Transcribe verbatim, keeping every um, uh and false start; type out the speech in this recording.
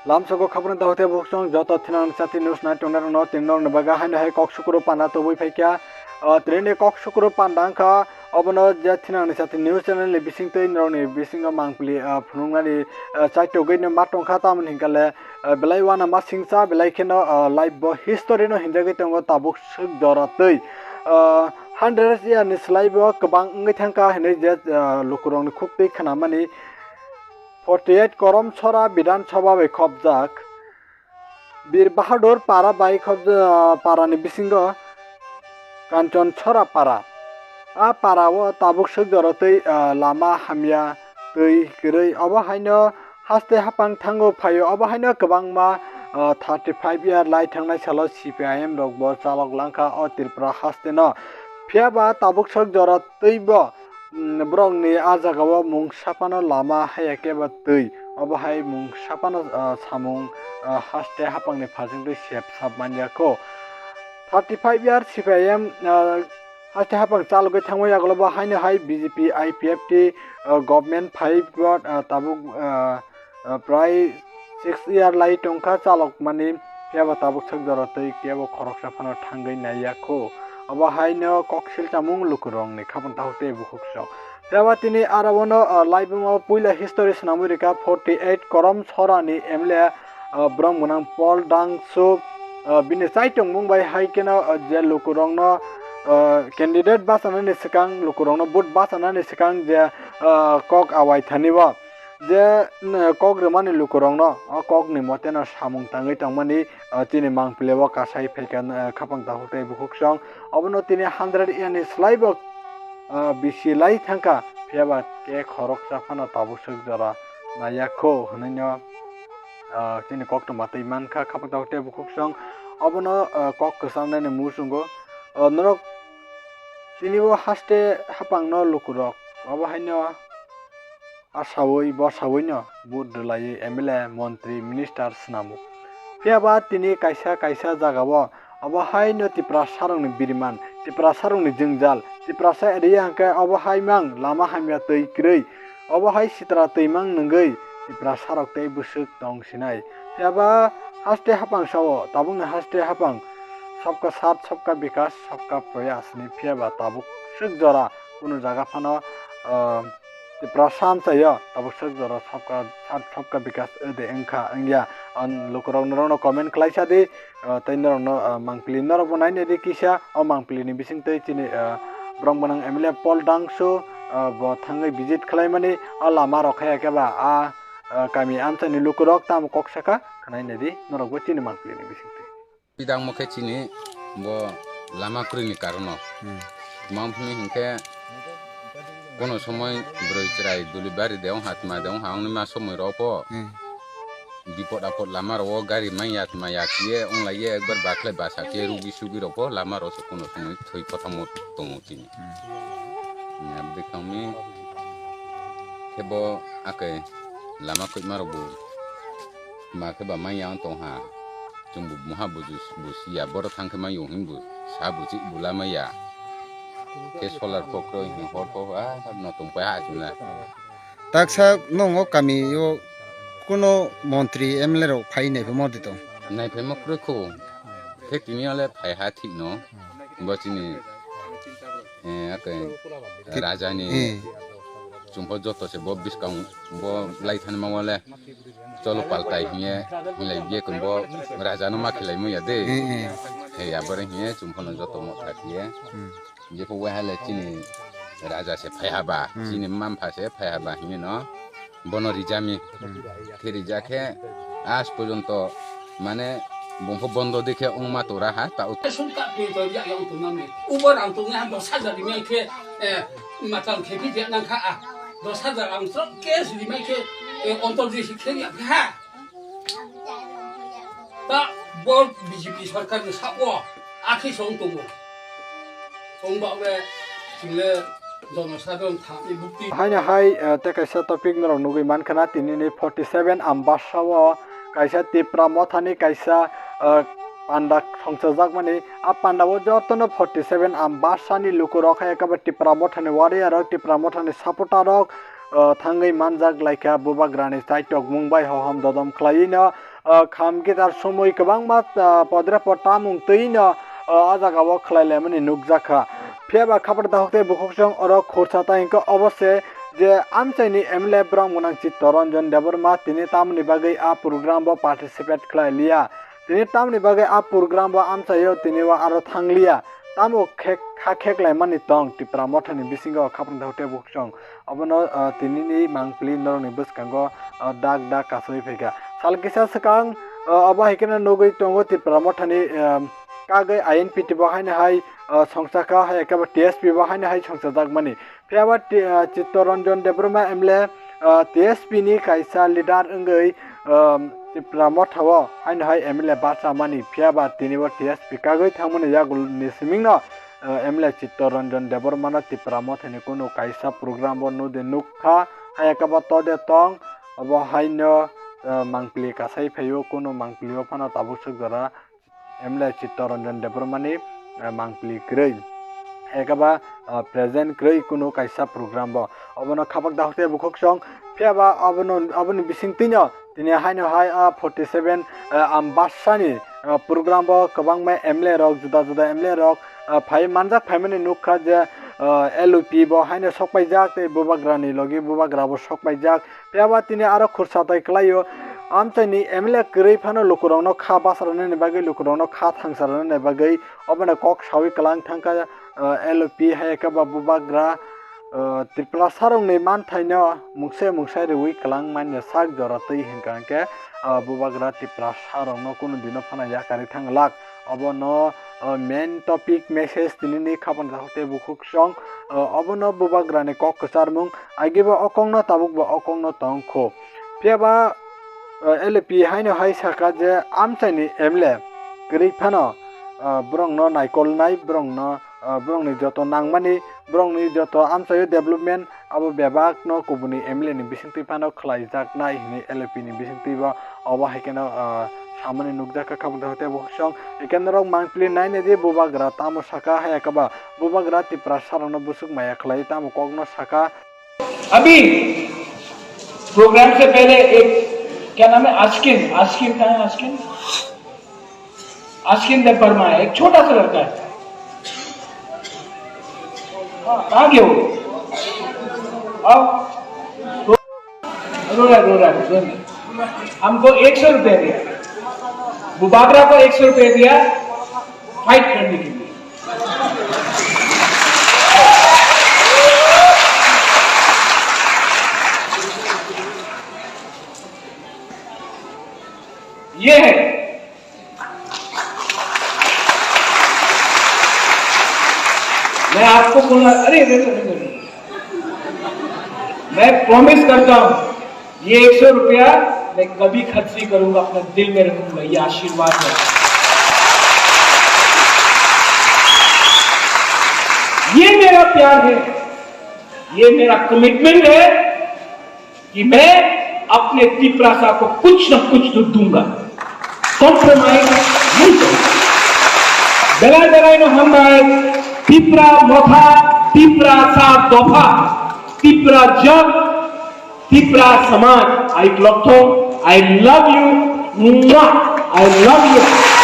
Lamsogo khaprang dahote buksong joto thinang sati news nai tongnai rokno tini norokni bagwi haino hai kok sukuru panda tubui phaikha. Ah, tini kok sukuru panda wngkha obono je thinang sati news channel ni bisingtwi norokni bisingo mangpili, ah, phunuknani, ah, chaitogwi no ma tongkha tamoni hinkha le, ah, belai uanama singcha belai kheno, ah, live bo history no hinjagwi tongo tabuk swk jora twi. Ah, hundred year ni slai bo kwbang wngwi thangkha hinwi je, ah, lukurokni khuktwi khnamani. Forty eight Korom Sora Bidhan Sabha bai khopjak. Bir Bahadur Para bai khopja-, para ni bisingo Kanchon Sora Para. A para o tabuk swk jora twi, ah, lama hamya, twi kwrwi. Obo haino haste hapang thango phaio. Obo haino kwbangma, ah, thirty five year lai thangnai salo C P I M rok bo chalok langkha o Tripura haste no. Phiya ba tabuk swk jora twi bo mm, borokni a jagao mungsa phano lama haya khe ba twi. Obo hai mungsa phano, ah, samung, ah, haste hapangni phasingtwi sep sap manya kho. Thirty five year C P I M, ah, haste hapang chalogwi thangma yagulo bo haino hai B J P I P F T, ah, government phai bo, ah, tabuk, ah, ah, prai six year lai tongkha chalokmani, phiya ba tabuk swk jora twi kebo khoroksa phano thangwi naiya kho. Obo haino koksil chamung lukurokni khapang takhuk tei bukhuk sok. Phiya ba tini aro bono, ah, laibuma puila history swnamwi rikha forty eight Korom Sorani M L A, ah, borom gwnang Paul Dangsu, ah, bini chaitongmung bai hai kheno, ah, je lukurokno, ah, candidate bachanani swkang, lukurokno vote bachanani swkang je, ah, kok awai thani bo. Je, n-, kok rwmani lukurokno o kokni moteno samung tangwi tongmani, o, chini mangpili o kasai phaikha, n-, khapang takhuk tei bukhuk song. Obono tini hundred year ni slai bo, o, bisi lai thangkha, phiya ba khe khoroksa phano tabuk swk jora naiya kho hwnwi no, o, chini koktwma twi mankha khapang takhuk tei bukhuk song. Obono, o, kok kwchangnani muchungo, o, norok tini o haste hapangno lukurok obo haino asaui bwsaui no vote rwlaiwi M L A, montri, minister swnamo. Phiya ba tini kaisa kaisa jagao obo haino Tiprasarokni biriman, Tiprasarokni jwngjal, Tiprasa area hwnkhe obo hai mang lama hamya twi kwrwi, obo hai sitra twi mang nwngwi Tiprasarok tei bwswk tong sinai. Phiya ba haste hapang sao, tabukni haste hapang, sabka saath, sabka bikas, sabka proyas hinwi phiya ba tabuk swk jora kunu jaga phano, ah, Tiprasa amchaio tabuk swk jora sabka saath sabka bikas ode wngkha wngya. Ang lukurok norokno comment khlaisa di, ah, tei norokno, ah, mangpili norokbo naina di kisa o mangpilini bisingtwi chini, ah, borok gwnang M L A Paul Dangsu, ah, bo thangwi visit khlaimani o lama rok hai khe ba a, ah, kami amchaini lukurok tamo kok saka khnaina di norokbo chini mangpilini bisingtwi. Bidangmo khe chini bo lama kwrwini karono. Hmm. Tma hwnwi hinkhe kono somoi bwrwi chwrai duli bari de wngha tma de wngha wngni ma somoi rok pho. Hmm. Bipod apod lama rok o gari manya tma ya khiye wng lai ye ekbar bakhle basa khiye rugi sugi rok pho lama rok se kono somoi thwi kothamo tongo chini. Hmm. Abdi khaumi khe bo akai lama kwima rok bo ma khe ba manya wng tong ha. Chwng bo moha buju busi ya, borok thang khe ma yong hwn bo sa buji bula ma ya. Khe solar pokro hwn hor pho, ah, no tong pa ha chwng na. Taksa nongo kami o kuno montri M L A rok phai nai phaimo de tong. Nai phaimo kroi kho. Khe tini ale phai ha thik no. Bo chini, eh, ake Thik. Raja ni Eh. chumpo joto se bo biskang bo lai thanma wale. Cholo paltai hiye, hinlai biye kung bo raja no ma khilai muya de. Eh, eh. He ya bore hiye chumphano joto mo thak hiye. Hmm. Jepho wahale chini raja se phai haba, Hmm. chini mampha se phai haba hiye no. Bono rijami. Hmm. Khe rija khe as porjonto mane bongpho bondo de khe ongma tora ha ta ut- Sum ka pe to ya yang tu nami. Ubo rang tu ngai dos hajar rimai khe, eh, matang khe pi dia nang kha a. Dos hajar ang trok cash rimai khe, eh, ontor di si khe ya ha. Ta bo B J P sarkar ni sabo akhi song tongo. Song ba we chile jonosadharon thani bukti. Haino hai, eh, tei kaisa topic norok nugui mankha na tini ni forty seven Ambassa o kaisa Tipra Motha ni kaisa, eh, panda songchajakmani. A panda o jotono forty seven Ambassa ni lukurok hai khe Tipra Motha ni warrior rok, Tipra Motha ni supporter rok, o, thangwi manjak laikha bubagrani chaitok mung bai hohom dodom khlaiwi no ah, kham gitar sumui kwbangma, ah, podre pod tamung twi no, ah, o jaga o khlai laimani nukjakha. Phiya ba khapra dakhuk tei bukhuk chwng oro khursa ta hwnkhe obo se je amchaini M L A borok gwnang Chittoranjan Debbarma tini tamoni bagwi a program o participate khlai liya. Tini tamoni bagwi a program o amchaio tini o aro thang liya. Tamo khe kha kheklaimani tong Tipra Mothani bisingo khapra dakhuk tei bukhuk chwng. Obono, ah, tinini mangpili norokni bwskango, ah, dak dak kasui phaikha. Sal kisa swkang, ah, obo hai kheno nugwi tongo Tipra Mothani, ah, kagwi I N P T bo haino hai, ah, songchakha, hai khe bo T S P bo haino hai songchajakmani. Phiya ba Ti-, ah, Chittoranjan Debbarma M L A, ah, T S P ni kaisa leader wngwi, ah, Tipra Motha o haino hai M L A bachamani. Phiya ba tini bo T S P kagwi thangmani yagulni simingno, ah, M L A Chittoranjan Debbarmano Tipra Mothani kunu kaisa program o nudi nukha, hai khe bo tode tong, obo haino, ah, mangpili kasai phaio, kunu mangpili o phano tabuk swk jora M L A Chittoranjan Debbarmani, ah, mangpili kwrwi, hai khe ba, ah, present kwrwi kunu kaisa program o. Obono khapak dakhuk tei bukhuk chwng, phiya ba obono, oboni bisingtwino tini haino hai, ah, forty seven, ah, Ambasani, ah, program o kwbangma M L A rok, juda juda M L A rok, ah, phai manjak phaimani nukha je, ah, L O P bo haino sokpaijak tei bubagrani logi bubagra bo sokpaijak. Phiya ba tini aro khursa tai kwlaio. Amchaini M L A kwrwi phano lukurokno kha basa rwnani bagwi, lukurokno kha thangsa rwnani bagwi obono kok saui kwlang thangkha, ah, L O P hai khe ba bubagra, ah, Tripura sarokni manthaino mungse mungsai rwui kwlang manya sak jora twi hinkha hinkhe, ah, bubagra Tripura sarokno kunu dino phano yakarwi thang lak. Obono, ah, main topic message tinini khapang dakhuk tei bukhuk chwng, ah, obono bubagrani kok kwcharmung, agi bo o kokno tabuk bo o kokno tong kho. Phiya ba, ah, L P haino hai saka je amchaini M L A kwrwi phano, ah, borokno naikolnai, borokno, ah, borokni joto nangmani, borokni joto amchaio development, abo bebakno kubuni M L A ni bisingtwi phano khlaijaknai hwnwi L P ni bisingtwi bo obo hai kheno, ah, samani nukjakha kha bwthai tei bo song. Hai khe norok mangpili nainai di bubagra tamo saka hai khe ba bubagra Tiprasarokno bwswk maya khlai tamo kokno saka. अभी प्रोग्राम से पहले एक, क्या नाम है, asking, asking कहाँ है, asking? Asking देव वर्मा है, एक छोटा सा लड़का है। हाँ, कहाँ गया वो? अब रो रहा है, रो रहा है, रो रहा है। हमको एक सौ रुपया दिया, बुबागरा को एक सौ रुपया दिया फाइट करने के लिए। ये है। मैं आपको बोला, अरे, अरे, अरे, अरे। मैं प्रॉमिस करता हूं, ये एक सौ रुपया मैं कभी खर्च नहीं करूंगा, अपने दिल में रखूंगा, ये आशीर्वाद है। ये मेरा प्यार है, ये मेरा कमिटमेंट है। कि मैं अपने तिपरासा को कुछ न कुछ तो दूंगा, कॉम्प्रोमाइज नहीं करूंगा। Belai belai no hambai, Tipra Motha, Tiprasa Dopha, Tipra Jat, Tipra Samaj, ai klokthong, I love you, mwah, I love you.